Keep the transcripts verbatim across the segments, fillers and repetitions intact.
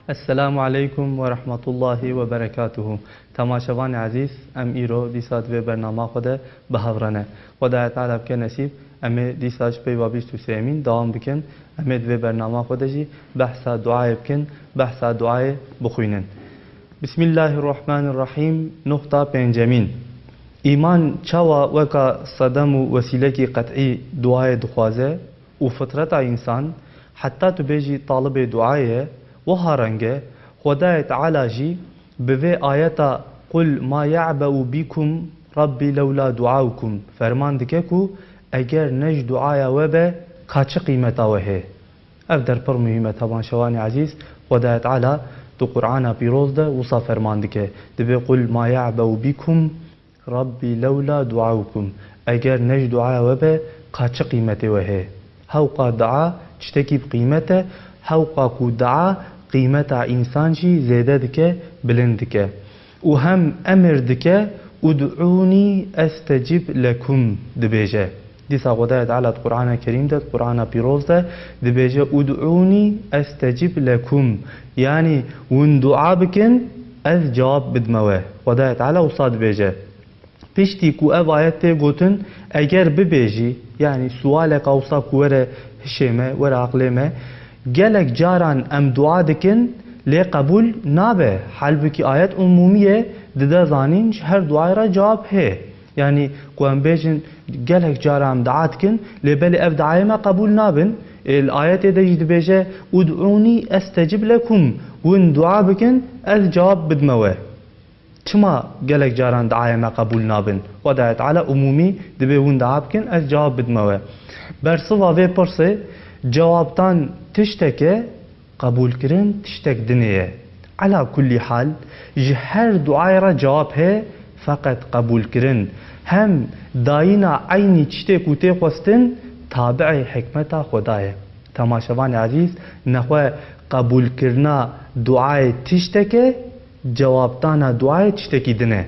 Esselamu aleykum ve rahmetullahi ve berekatuhu. Temaşevanê ezîz, em îro dîsa di vê bernama xwe de bi hev re ne. Xwedaya Teala bike nesîb, em ê dîsa ji peyva bîst û sêyemîn dewam bikin. Em ê di vê bernama xwe de jî behsa duayê bikin, behsa duayê bixwînin. Bismillahirrahmanirrahim. Nuqta pêncemîn. Îman çawa weka sedem û wesîlekî qet'î duayê dixwaze? Û fitreta însan, heta tu bêjî talibê duayê ye, wiha reng e, Xwedayê Teala jî bi vê ayeta "Qul ma ya'be'u bikum Rabbi lewla duaukum" ferman dike ku eger ne ji duaya we be, ka çi qîmeta we heye? Ev der pir muhîm e, temaşevanê ezîz. Xwedayê Teala di Qur'ana pîroz de wisa ferman dike. Dibê "Qul ma ya'be'u bikum Rabbi lewla duaukum", eger ne ji duaya we be, ka çi qîmetê we heye? Hewqa dua tiştekî bi qîmet e, hewqa ku dua qîmeta însan jî zêde dike, bilind dike. Û hem emir dike, "Ud'ûnî estecib lekum" dibêje. Dîsa Xwedayê Teala di Qur'ana Kerîm de, di Qur'ana pîroz de dibêje, "Ud'ûnî estecib lekum", yanî hûn dua bikin, ez cewab bidime we. Xwedayê Teala wisa dibêje. Piştî ku ev ayet tê gotin, eger bibêjî, yanî sualeka wisa ku were hişê me, were aqlê me, gelek caran em dua dikin, lê qebûl nabe. Halbûkî ayet umûmî ye, dide zanîn ji her duayê re cewab heye. Yanî ku em bêjin, gelek cara em dua dikin, lê belê ev duayê me qebûl nabin. Ê, li ayetê de jî dibêje, "Ud'ûnî estecib lekum", hûn dua bikin, ez cewab bidime we. Çima gelek caran duayê me qebûl nabin? Xwedayê Teala umûmî dibê hûn dua bikin, ez cewab bidime we. Bersiva vê pirsê, cewabdan tiştek e, qebûlkirin tiştek dinê ye. Ela kullî hal, ji her duayê re cewab heye, feqet qebûlkirin hem dayîna eynî tiştê ku tê xwestin tabi'ê hikmeta Xwedayê. Temaşevanê ezîz, nexwe qebûlkirina duayê tiştek e, cewabdana duayê tiştekî din e.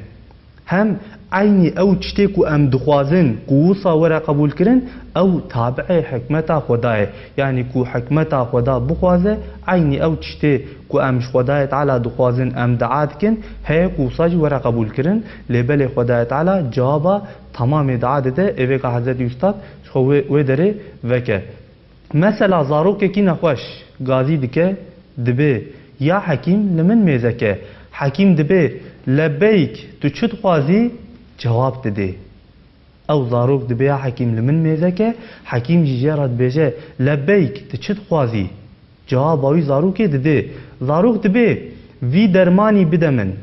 Hem eynî ew tiştê ku em dixwazin ku wisa were qebûlkirin, ew tabi'ê hikmeta Xwedayê. Yanî ku hikmeta Xweda bixwaze, eynî ew tiştê ku em ji Xwedayê Teala dixwazin, em dua dikin, heye ku wisa jî were qebûlkirin. Lê belê Xwedayê Teala cewaba temamê dua dide, ê vêka Hezretî Ustad ji xwe wê, wê derê veke. Mesela zarokekî nexweş gazî dike, dibê, "Ya Hekîm, li min mêze ke." Hekîm dibê, "Lebeyk, tu çi dixwazî?" cewab didê. Ew zarok dibê, "Ya Hekîm, li min mêze ke." Hekîm jî jê re dibêje, "Lebeyk, tu çi dixwazî?" Cewaba wî zarokê didê. Zarok dibê, "Vî dermanî bide min."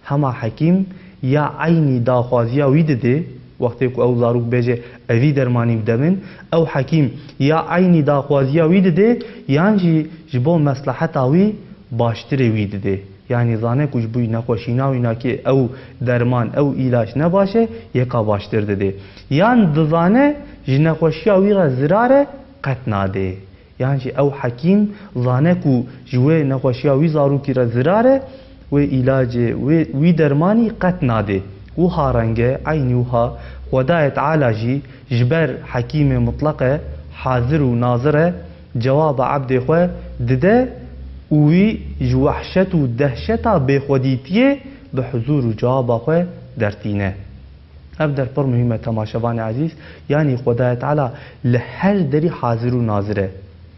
Hema hekîm ya eynî daxwaziya wî didê, wextê ku ew zarok bêje, "Evî dermanî bide min", ew hekîm ya eynî daxwaziya wî didê, yan jî ji bo mesleheta wî baştirê wî didê. Yanî zane ku ji bo nexweşîna wî nakê ew derman, ew îlaç ne baş e, yeka baştir didê. Yan dizane ji nexweşiya wî re zirar e, qet nadê. Yan jî ew hekîm zane ku ji wê nexweşiya wî zarokî re zirar e, wê îlacê, wê, wî dermanî qet nadê. Wiha reng e, eynî wiha Xwedayê Teala jî ji ber hekîmê mutleq e, hazir û nazir e, cewaba ebdê xwe dide û wî ji wehşet û dehşeta bêxwedîtiyê bi huzûr û cewaba xwe dertîne. Ev der pir muhîm e, temaşevanê ezîz, yanî Xwedayê Teala li her derî hazir û nazir e.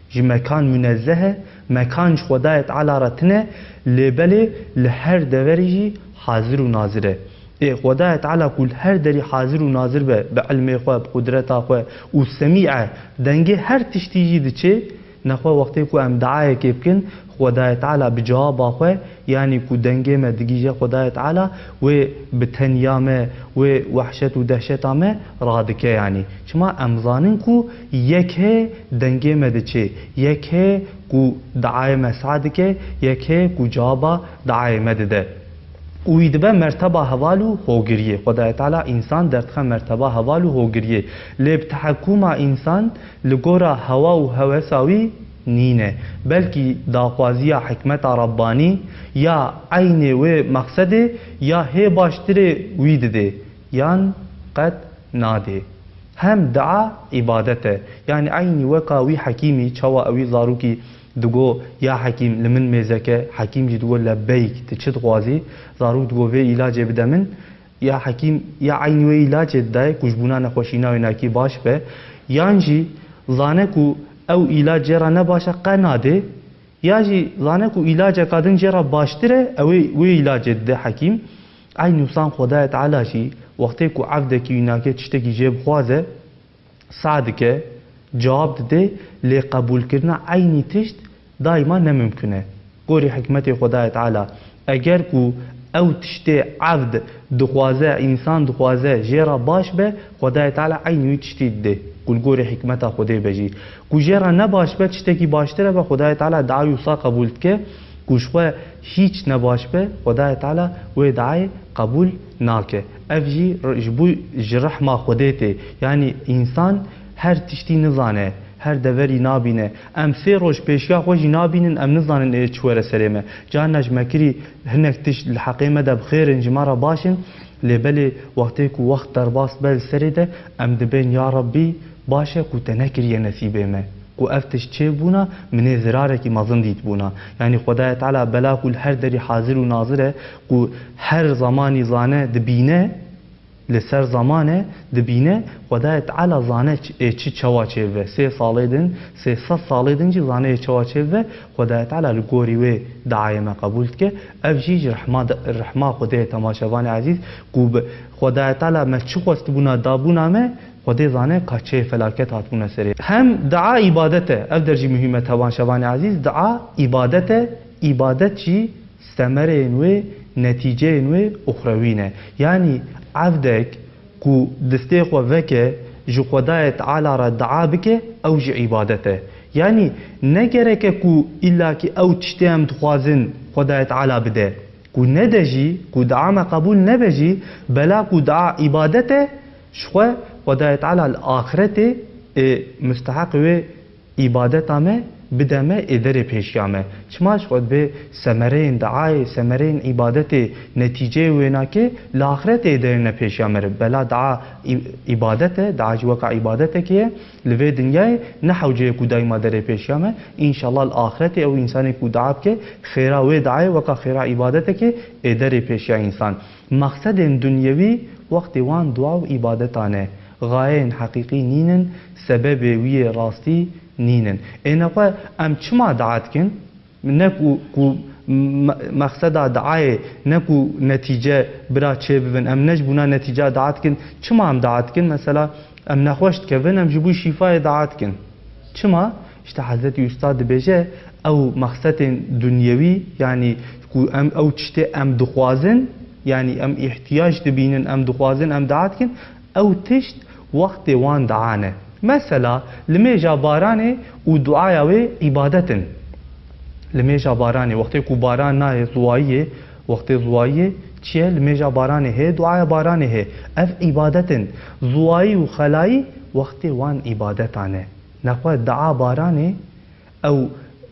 Ji mekan munezzeh e, mekan ji Xwedayê Teala re tune, lê belê li her deverî jî hazir û nazir e. Ê, Xwedayê Teala ku li her derî hazir û nazir be, bi ilmê xwe, bi qudreta xwe û semî e, dengê her tiştî jî diçê, nexwe wextê ku em duayekê bikin, Xwedayê Teala bi cewaba xwe, yanî ku dengê me digihîje Xwedayê Teala, wê bi tenya me, wê wehşet û dehşeta me radike yanî. Çima? Em zanin ku yek heye dengê me diçê, yek heye ku duayê me seh dike, yek heye ku cewaba duayê me dide. Û wî dibe merteba heval û hogiriyê. Xwedayê Teala însan derdixe merteba heval û hogiriyê. Lê bi tehekûma însan li gora hewa û hewesa wî nîne. Belkî daxwaziya hikmeta Rabbanî ya eynê wê mexsedê ya hê baştirê wî didê, yan qet nadê. Hem dua îbadet e. Yanî eynî weka wî hekîmî, çawa ewî zarokî Digo, ya Hekîm, li min mêze ke. Hekîm jî digo, lebeyk, tu çi dixwazî? Zarok digo, vê îlacê bide min. Ya Hekîm, ya eynî wê îlacê didayê ku ji bona nexweşîna wênakî baş be. Yan jî zane ku ew îlac jê re ne baş e, qe nadê. Ya jî zane ku îlaceka din jê re baştir e, ew ê wê îlacê dide Hekîm. Eynî wisa Xwedayê Teala jî wextê ku evdekî wî nake tiştekî jê bixwaze, sa dike, cewab dide, lê qebûlkirina eynî tişt daîma ne mimkun e. Gorî hikmetê Xwedayê Teala, eger ku ew tiştê evd dixwaze, însan dixwaze, jê re baş be, Xwedayê Teala eynî wî tiştî dide, ku li gorî hikmeta Xwedê be jî. Ku jê re ne baş be, tiştekî baştir e be, Xwedayê Teala duayê wisa qebûl dike, ku ji xwe hîç ne baş be, Xwedayê Teala wê duayê qebûl nake. Ev jî r-, ji bo, ji rehma Xwedê tê. Yanî însan her tiştî nizane, her deverî nabîne. Em sê roj pêşiya xwe jî nabînin, em nizanin ê çi were serê me. Carna ji me kirî hinek tişt li heqê me de bi xêr in, ji me re baş in, lê belê wextê ku wext derbas be li serê de, em dibên, ya Rebbî, baş e ku te nekiriye nesîbê me. Ku ev tişt çêbûna, min ê zirarekî mezin dîtbûna. Yanî Xwedayê Teala bela ku li her derî hazir û nazir e, ku her zemanî zane dibîne, li ser zeman e, dibîne, Xwedayê Teala zane ç-, ê çi çawa çêbibe. Sê salê din, sê sed salê din jî zane ê çawa çêbibe, Xwedayê Teala li gorî wê duayê me qebûl dike. Ev jî ji rehma de, rehma Xwedê ye, temaşevanê ezîz, ku bi Xwedayê Teala me çi xwestibûna dabûna me, Xwedê zane ka çê felaket hatibûne serê. Hem dua îbadet e, ev der jî muhîm e, temaşevanê ezîz, dua îbadet e, îbadet jî semereyên wê, netîceyên wê uxrewî ne. Yanî evdek ku distê xwe veke, ji Xwedayê Teala re dua bike, ew jî îbadet e. Yanî ne gerek e ku îllakî ew tiştê em dixwazin Xwedayê Teala bide. Ku nede jî, ku dua me qebûl nebe jî, bela ku dua îbadet e, ji xwe Xwedayê Teala li axretê ê musteheqê wê îbadeta me bide me, ê derê pêşiya me. Çima? Ji xwe dibê semereyên duayê, semereyên îbadetê, netîceyê wênakê li axretê ê derê ne pêşiya me re. Bela dua î-, îbadet e, dua jî weka îbadetekê ye. Li vê dinyayê ne hewce ye ku daîma derê pêşiya me. Înşallah li axretê ew însanê ku dua bike, xêra wê duayê weka xêra îbadetekê ê derê pêşiya însan. Mexsedên dunyewî wextê wan dua û îbadeta ne. Xayeyên heqîqî nînin, sebebê wî yê rastî nînin. Ê nexwe em çima dua dikin? Ne ku, ku me-, mexseda duayê ne ku netîce bira çêbibin. Em ne ji bona netîca dua dikin. Çima em dua dikin? Mesela em nexweş dikevin, em ji bo şîfayê dua dikin. Çima? Îşte Hezretî Ustad dibêje, ew mexsetên dunyewî, yanî ku em ew tiştê em dixwazin, yanî em îhtiyac dibînin, em dixwazin, em dua dikin, ew tişt wextê wan dua ne. Mesela, limêja baranê û duaya wê îbadet in. Limêja baranê, wextê ku baran nayê, ziwayiyê, wextê ziwayiyê çi ye? Limêja baranê hê, duaya baranê hê. Ev îbadet in. Ziwayî û xelayî wextê wan îbadeta ne. Nexwe dua baranê, ew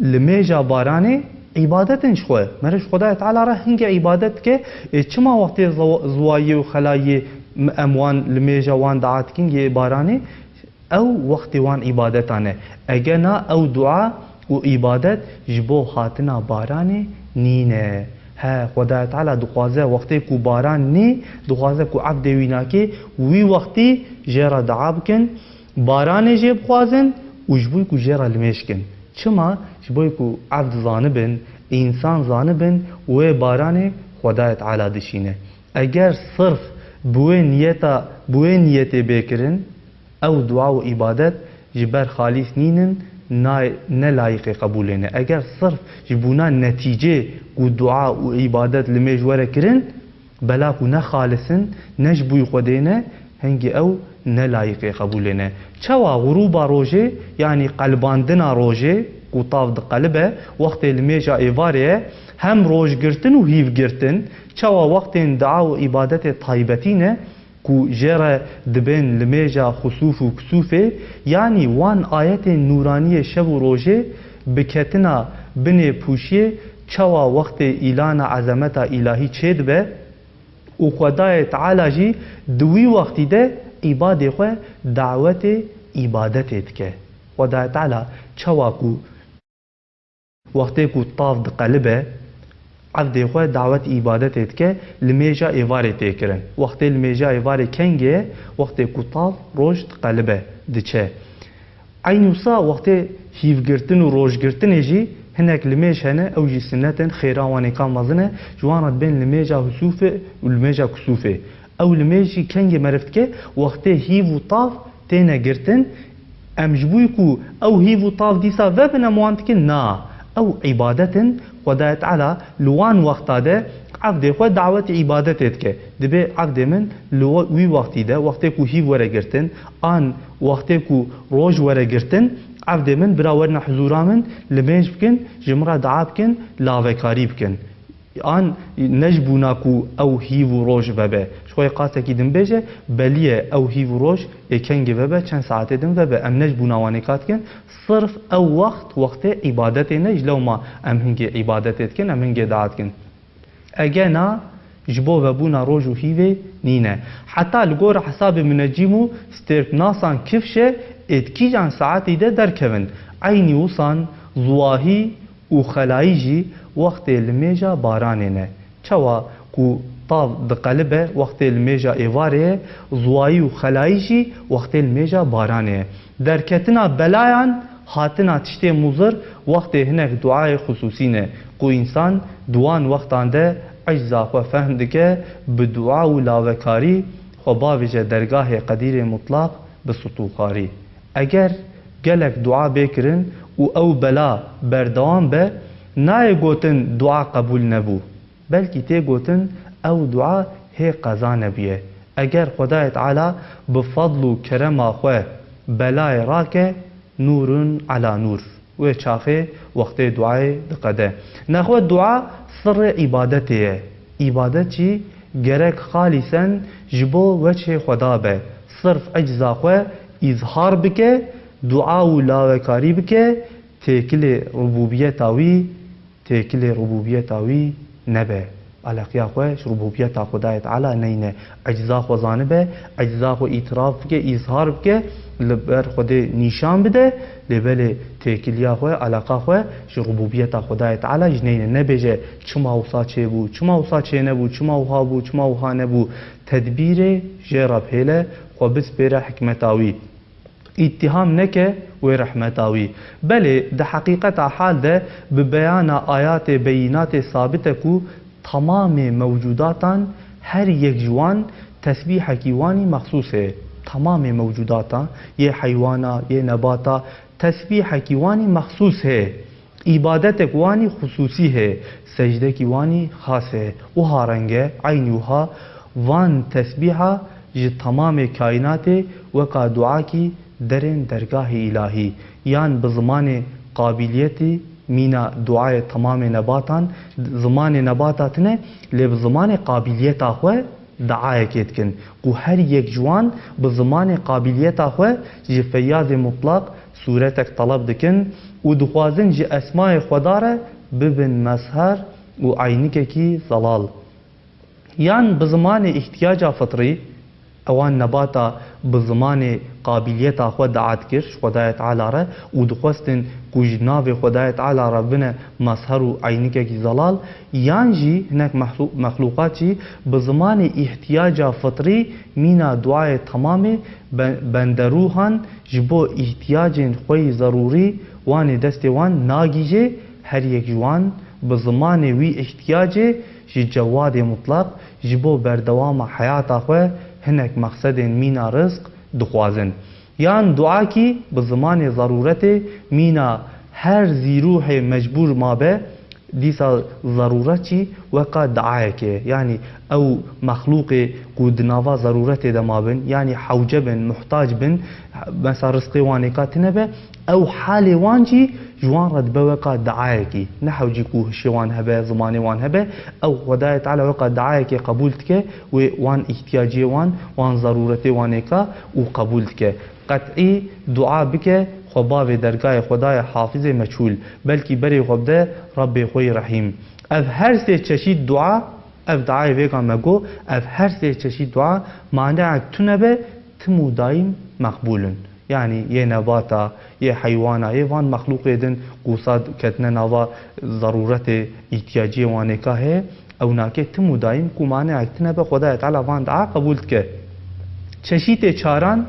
limêja baranê îbadet in ji xwe. Mere ji Xwedayê Teala re hingê îbadet dike. Ê çima wextê ziwa-, ziwayiyê û xelayiyê em wan limêja wan dua dikin yê baranê? Ew wextê wan îbadeta ne. Ege na ew dua û îbadet ji bo hatina baranê nîne. He, Xwedayê Teala dixwaze wextê ku baran nî, dixwaze ku evdê wî nake, wî wextî jê re dua bikin, baranê jê bixwazin û ji bo ku jê re limêj kin. Çima? Ji bo ku evd zanibin, însan zanibin, wê baranê Xwedayê Teala dişîne. Eger sirf bi wê niyeta, bi wê niyetê bê kirin, ew dua û îbadet ji ber xalîs nînin, nayê, ne layîqê qebûlê ne. Eger sirf ji bona netîcê ku dua û îbadet limêj were kirin, bela ku ne xalis in, ne ji bo Xwedê ne, hingê ew ne layîqê qebûlê ne. Çawa xurûba rojê, yanî qelibandina rojê ku tav diqelibe, wextê limêja êvarê ye, hem rojgirtin û hîvgirtin, çawa wextên dua û îbadetê taybetî ne, ku jê re dibên limêja xusûf û kusûfê, yanî wan ayetên nûraniyê şev û rojê bi ketina binê pûşiyê çawa wextê îlana ezemeta îlahî çêdibe û Xwedayê Teala jî di wî wextî de îbadê xwe dawetê îbadetê dike. Xwedayê Teala çawa ku Wextê ku tav diqelibe, evdê xwe dawet îbadetê dike, limêja êvarê tê kirin. Wextê limêja êvarê kengê ye? Wextê ku tav roj diqelibe, diçe. Eynî wisa wextê hîvgirtin û rojgirtinê jî hinek limêj hene, ew jî sinnet in, xêra wan êka mezin e, ji wan re dibên limêja husûfê û limêja kusûfê. Ew limêj jî kengê meriv dike, wextê hîv û tav têne girtin, em ji bo ku ew hîv û tav dîsa vebin em wan dikin? Na. Ew îbadet in, Xwedayê Teala li wan wexta de evdê xwe dawetî îbadetê dike. Dibê evdê min li we-, wî wextî de, wextê ku hîv were girtin, an wextê ku roj were girtin, evdê min bira werine huzûra min, limêj bikin, ji min re dua bikin, lavekarî bikin. An ne ji bona ku ew hîv û roj vebe. Ji xwe yê qasekî din bêje, belî ye ew hîv û roj ê kengê vebe, çend saetê din vebe. Em ne ji bona wan ê ka dikin, sirf ew wext, wextê îbadetê ne, ji lewma em hingê îbadetê dikin, em hingê dua dikin. Ege na, ji bo vebûna roj û hîvê nîne. Heta li gor hesabê munecîm û stêrknasan kifşe ê di kîjan saetî de derkevin. Eynî wisan ziwahî û xelayî jî wextê limêja baranê ne. Çawa ku tav diqelibe wextê limêja êvarê ye, ziwayî û xelayî jî wextê limêja baranê ye. Derketina belayan, hatina tiştê muzir wextê hinek duayê xusûsî ne, ku însan di wan wextan de ecza xwe fehm dike, bi dua û lavekarî xwe bavêje dergahê Qedîrê Mutlaq bi sitûxarî. Eger gelek dua bê kirin û ew bela berdewam be, nayê gotin dua qebûl nebû. Belkî tê gotin ew dua hê qeza nebûye. Eger Xwedayê Teala bi fadl û kerema xwe belayê rake, nûrun ela nûr. Wê çaxê wextê duayê diqede. Nexwe dua sirrê îbadetê ye. Îbadet jî gerek xalîsen ji bo weçhê Xweda be. Sirf ecza xwe îzhar bike, dua û lavekarî bike, têkilê rubûbiyeta wî, têkilê rubûbiyeta wî nebe. Eleqiya xwe ji rubûbiyeta Xwedayê Teala neyne. Ecza xwe zanibe, ecza xwe îtiraf bike, îzhar bike, li ber Xwedê nîşan bide, lê belê têkiliya xwe, eleqa xwe ji rubûbiyeta Xwedayê Teala jî neyne. Nebêje, çima wisa çêbû, çima wisa çênebû, çima wiha bû, çima wiha nebû. Tedbîrê jê re bihêle, xwe bispêre hikmeta wî. Îttiham neke wê rehmeta wî. Belê, di heqîqeta hal de bi beyana ayatê beyînatê sabit e ku temamê mewcûdatan her yek ji wan tesbîhekî wanî mexsûs heye. Temamê mewcûdatan, yê heywana, yê nebata, tesbîhekî wanî mexsûs heye. Îbadetek wanî xusûsî heye, secdekî wanî xas heye. Wiha reng e, eynî wiha van tesbîha ji temamê kaînatê weka duakî derên dergahê îlahî, yan bi zimanê qabiliyetî mîna duayê temamê nebatan, zimanê nebata tune, lê bi zimanê qabiliyeta xwe duayekê dikin, ku her yek ji wan bi zimanê qabiliyeta xwe ji Feyyazê Mutlaq sûretek teleb dikin û dixwazin ji esmayê Xweda re bibin mezher û eynikekî zelal. Yan bi zimanê îhtiyaca fitrî, ewan nebata bi zimanê qabiliyeta xwe dua dikir ji Xwedayê Teala re û dixwestin ku ji navê Xwedayê Teala re bine mezher û eynikekî zelal, yan jî hinek mexlû-, mexlûqat jî bi zimanê îhtiyaca fitrî mîna duayê temamê be-, benderûhan ji bo îhtiyacên xwe yî zerûrî wan ê destê wan nagihîje, her yek ji wan bi zimanê wî îhtiyacê ji Cewadê Mutlaq ji bo berdewama heyata xwe hinek mexsedên mîna rizq dixwazin. Yan duakî bi zimanê zerûretê mîna her zîrûhê mecbûr mabe, dîsa zerûret jî weka duayekê ye. Yanî ew mexlûqê ku di nava zerûretê de mabin, yanî hewce bin, muhtac bin, mesela rizqê wan êka tune be, ew halê wan jî ji wan re dibe weka duayekî. Ne hewcî ku hişê wan hebe, zimanê wan hebe, ew Xwedayê Teala weka duayekê qebûl dike, wê wan îhtiyaciyê wan, wan zerûretê wan êka û qebûl dike. Qet'î dua bike, xwe bavê dergahê Xwedayê Hafizê Meçhûl, belkî berê xwe bide Rebbê xwe yî Rehîm. Ev her sê çeşît dua, ev duayê vêga me got, ev her sê çeşît dua, maneek tune be, tim û dayîm meqbûl in. Yanî yê nebata, yê heywana, yê van mexlûqê din ku wisa ketine nava zerûretê, îhtiyaciyê wanêka heye, ew nake tim û dayîm ku maneyek tine be, Xwedayê Teala van dua qebûl dike. Çeşîtê çaran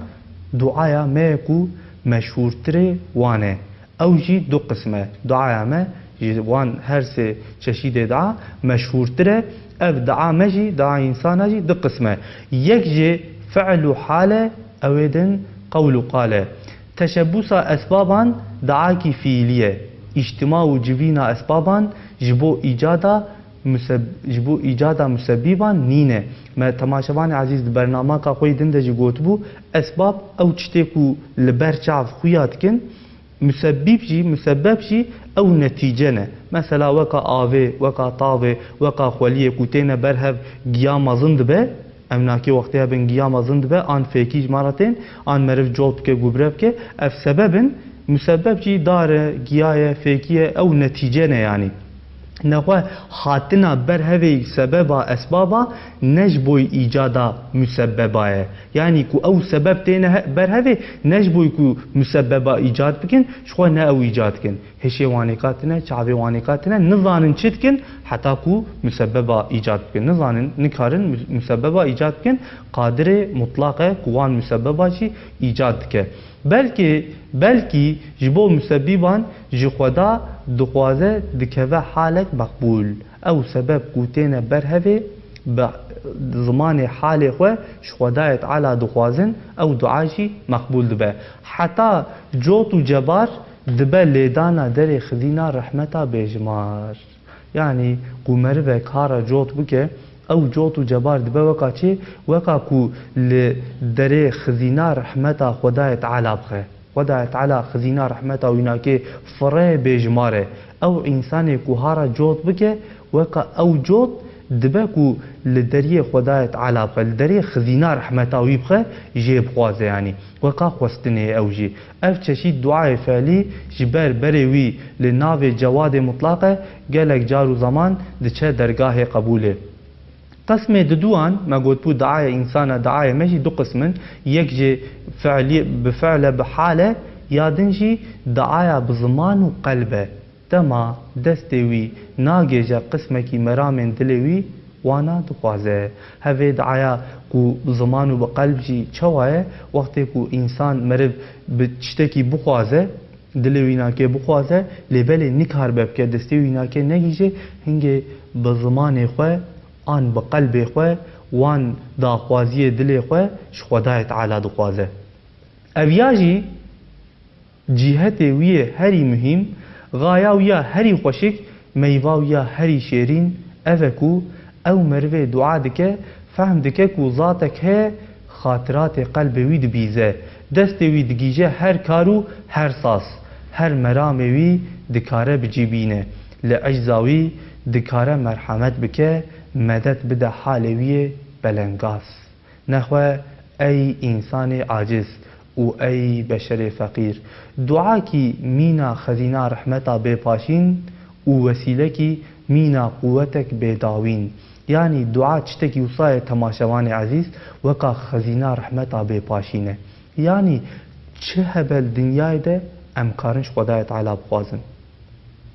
duaya me ye ku meşhûrtirê wan e. Ew jî du qism e. Duaya me ji wan her sê çeşîdê dua meşhûrtir e. Ev dua me jî, dua însana jî du qism e. Yek jê fi'l û hal e, ew ê din qewl û qal e. Teşebbûsa esbaban duakî fiîlî ye. Îctima û civîna esbaban ji bo îcada museb-, ji bo îcada musebbîban nîne. Me temaşevanê ezîz di bernamaka xwe yê din de jî gotibû, esbab ew tiştê ku li ber çav xuya dikin, musebbîb jî, musebbeb jî ew netîce ne. Mesela weka avê, weka tavê, weka xweliyê ku têne ber hev giya mezin dibe, ew nakê wextê hebin giya mezin dibe, an fêkî ji me re tên, an meriv cot bike, gubre bike, ev sebeb in, musebbeb jî dar e, giya ye, fêkî ye, ew netîce ne yanî. Nexwe hatina ber hevê sebeba, esbaba ne ji boy îcada musebbeba ye. Yanî ku ew sebeb têne he-, ber hevê ne ji boy ku musebbeba îcad bikin, ji xwe ne ew îcad dikin. Hişê wanêka tine, çavê wanêka tine, nizanin çi dikin heta ku musebbeba îcad bikin. Nizanin, nikarin mu-, musebbeba îcad bikin, qadirê mutlaq e ku wan musebbeba jî îcad dike. Belkî, belkî ji bo musebbîban ji Xweda dixwaze dikeve halek meqbûl. Ew sebeb ku têne ber hevê bi zimanê halê xwe ji Xwedayê Teala dixwazin, ew dua jî meqbûl dibe. Heta cot û cebar dibe lêdana derê xizîna rehmeta bêjimar. Yanî ku merivek hara cot bike, ew cot û cebar dibe weka çi? Weka ku li derê xizîna rehmeta Xwedayê Teala bixe. Xwedayê Teala xizîna rehmeta wî nake firê bêjimar e. Ew însanê ku hara cot bike, weka ew cot dibe ku li deriyê Xwedayê Teala bixe, li deriyê xizîna rehmeta wî bixe, jê bixwaze yanî. Weka xwestinê ew jî. Ev çeşît duayê felî ji ber berê wî li navê Cewadê Mutlaq e, gelek car û zeman diçe dergahê qebûlê. Qismê diduan, me gotbû duaya însana, duayê me jî du qism in. Yek jê fiilî, bi fiil e, bi hal e, ya din jî duaya bi ziman û qelb e. Dema destê wî nagêje qismekî meramên dilê wî, wana dixwaze. Hevê duaya ku bi ziman û bi qelb jî çawa ye, wextê ku însan, meriv bi tiştekî bixwaze, dilê wî nake bixwaze, lê belê nikaribe bike, destê wî nake negihîje, hingê bi zimanê xwe an bi qelbê xwe wan daxwaziyê dilê xwe ji Xwedayê Teala dixwaze. Ev ya jî cîhetê wî yê herî muhîm, xaya wî ya herî xweşik, meyva wî ya herî şêrîn ev e ku ew merivê dua dike, fehm dike ku zatek heye, xatiratê qelbê wî dibîze, destê wî digihîje her kar û her saz, her meramê wî dikare bi cî bîne, li ecza wî dikare merhemet bike, medet bide halê wî yê belengaz. Nexwe ey însanê aciz û ey beşerê feqîr, duakî mîna xezîna rehmeta bêpaşîn û wesîlekî mîna quwetek bêdawîn. Yanî dua tiştekî wisa ye, temaşevanê ezîz, weka xezîna rehmeta bêpaşîn e. Yanî çi hebe li dinyayê de em karin ji Xwedayê Teala bixwazin.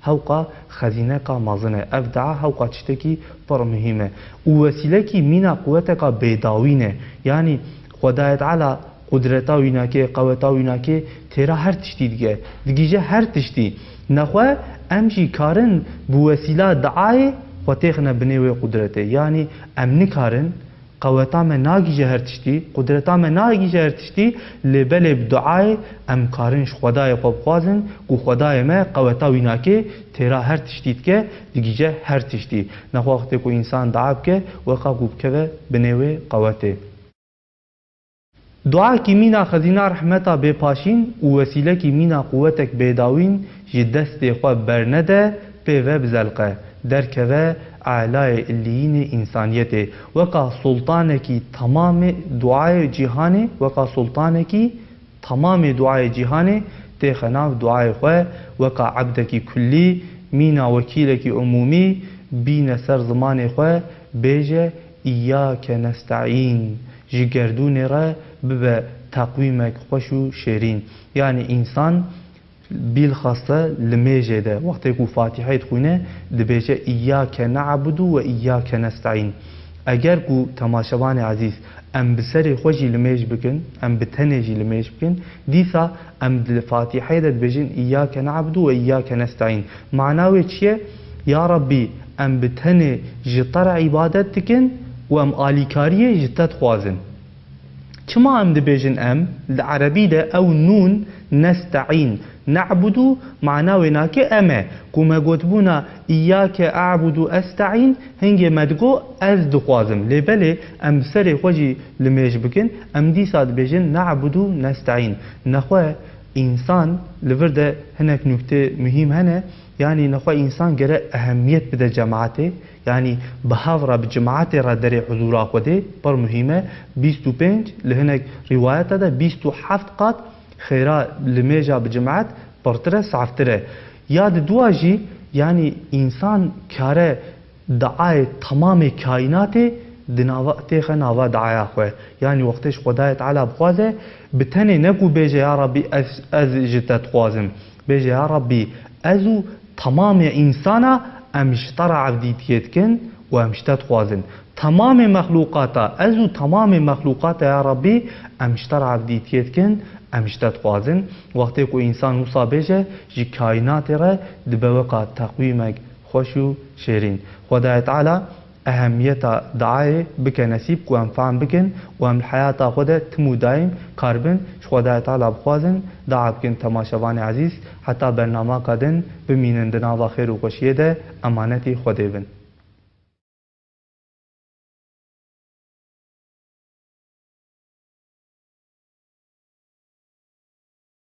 Hewqa xezîneka mezin e. Ev dua hewqa tiştekî pir muhîm e. Û wesîlekî mîna quweteka bêdawîn e. Yanî Xwedayê Teala qudreta wî nake, qeweta wî nake, têra her tiştî dike. Digihîje her tiştî. Nexwe em jî karin bi wesîla duayê xwe têxine binê wê qudretê. Yanî em nikarin Qeweta me nagihîje her tiştî, qudreta me nagihîje her tiştî, lê belê bi duayê em karin ji Xwedayê xwe bixwazin ku Xwedayê me qeweta wî nake, têra her tiştî dike, digihîje her tiştî. Nexwe wextê ku însan dua bike, weka ku bikeve binê wê qewetê. Duakî mîna xezîna rehmeta bêpaşîn û wesîlekî mîna quwetek bêdawîn ji destê xwe bernede, pê ve bizelqe, derkeve elayê illiyînê însaniyetê. Weka sultanekî temamê duayê cîhanê, weka sultanekî temamê duayê cîhanê têxe nav duayê xwe, weka ebdekî kullî, mîna wekîlekî umûmî, bîne ser zimanê xwe, bêje, Îyyake nesta'în, ji gerdûnê re bibe teqwîmek xweş û şêrîn. Yanî însan bîlxaste limêjê de wextê ku Fatîheyê dixwîne dibêje, "Îyyake ne'budu ve îyyake nesta'în." Eger ku temaşevanê ezîz em bi serê xwe jî limêj bikin, em bi tenê jî limêj bikin, dîsa em di Fatîheyê de dibêjin, "Îyyake ne'budu ve îyyake nesta'în." Mana wê çi ye? Ya Rabbî, em bi tenê ji te re îbadet dikin û em alîkariyê ji te dixwazin. Çima em dibêjin em? Li erebî de ew nûn, nesta'în, ne'budu, mana wê nake em e. Ku me gotibûna, "Îyyake a'budu esta'în", hingê me digo, "Ez dixwazim." Lê belê em bi serê xwe jî limêj bikin, em dîsa dibêjin, "Ne'budu nesta'în." Nexwe însan li vir de hinek nûktê muhîm hene, yanî nexwe însan gere ehemiyet bide cemaetê, yanî bi hev re bi cemaetê re derê huzûra Xwedê pir muhîm e. Bîst û pênc, li hinek rîwayeta de bîst û heft qat xêra limêja bi cemaet pirtir e, saftir e. Ya di dua jî, yanî însan kare diayê temamê kaînatê di nava, têxe nava diaya xwe. Yanî wextê ji Xwedayê Teala bixwaze, bi tenê ne ku bêje, "Ya Rabbî, ez, ez ji te dixwazim." Bêje, "Ya Rabbî, ez û temamê însana em ji te re evdîtiyê dikin û em ji te dixwazin. Temamê mexlûqata, ez û temamê mexlûqata, ya Rabbî, em ji te re evdîtiyê dikin, em ji te dixwazin." Wextê ku însan wisa bêje, ji kaînatê re dibe weka teqwîmek xweş û şêrîn. Xwedayê Teala ehemiyeta diayê bike nesîb ku em fehm bikin û em li heyata xwe de tim û daîm karibin ji Xwedayê Teala bixwazin, dua bikin temaşevanê ezîz, heta bernamaka din bimînin di nava xêr û xweşiyê de, emanetî Xwedê bin.